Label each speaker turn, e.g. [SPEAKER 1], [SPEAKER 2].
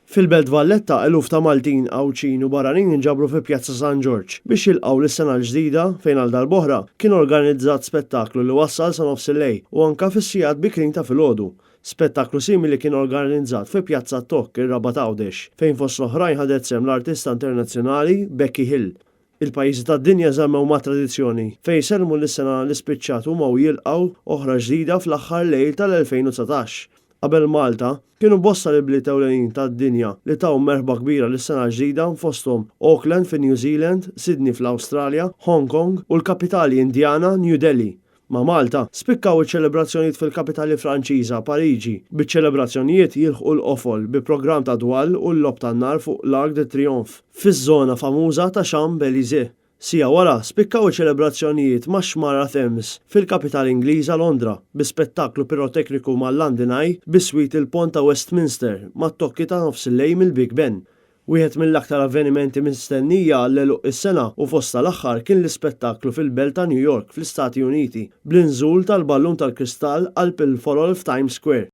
[SPEAKER 1] Fil-Belt Valletta, eluf ta' Maltin, Għawdxin u barranin inġabru fi Pjazza San Ġorġ biex jilqgħu lis-sena l-ġdida fejn għal darb'oħra kien organizzat spettaklu li wassal sa nofsillejl u anke fis-sigħat bikrin ta' filgħodu. Spettaklu simili kien organizzat fi Pjazza Tokk, ir-Rabat Għawdex, fejn fost l-oħrajn ħadet sehem l-artista internazzjonali Becky Hill. Il-pajjiżi tad-dinja żammew mat-tradizzjoni fejn sellmu lis-sena li spiċċat huma u jilqgħu oħra ġdida fl-aħħar lejl tal-2019. Qabel Malta, kienu bosta l-ibliet ewlenin tad-dinja li taw merħba kbira lis-sena l-ġdida fosthom Auckland fi New Zealand, Sydney fl-Awstralja, Hong Kong u l-kapitali Indjana New Delhi. Ma' Malta, spikkaw iċ-ċelebrazzjonijiet fil-kapitali Franċiża, Pariġi, biċ-ċelebrazzjonijiet jilħqu l-qofol bi programm ta' dwal u l-logħob tan-nar fuq l-Arc de Triomphe, fiż-żona famuża ta' Champs-Elysées. Siegħa wara, spikkaw iċ-ċelebrazzjonijiet max-xmara Thames fil-kapitali Ingliża Londra, bi spettaklu pirotekniku mal-London Eye biswit il-pont ta' Westminster mat-tokki ta' nofsillejl mill-Big Ben. Wieħed mill-aktar avvenimenti mistennija għall-għeluq is-sena u fost tal-aħħar kien l-ispettaklu fil-belt ta' New York fl-Istati Uniti bl-inżul tal-ballun tal-kristall qalb il-folol f'Times Square.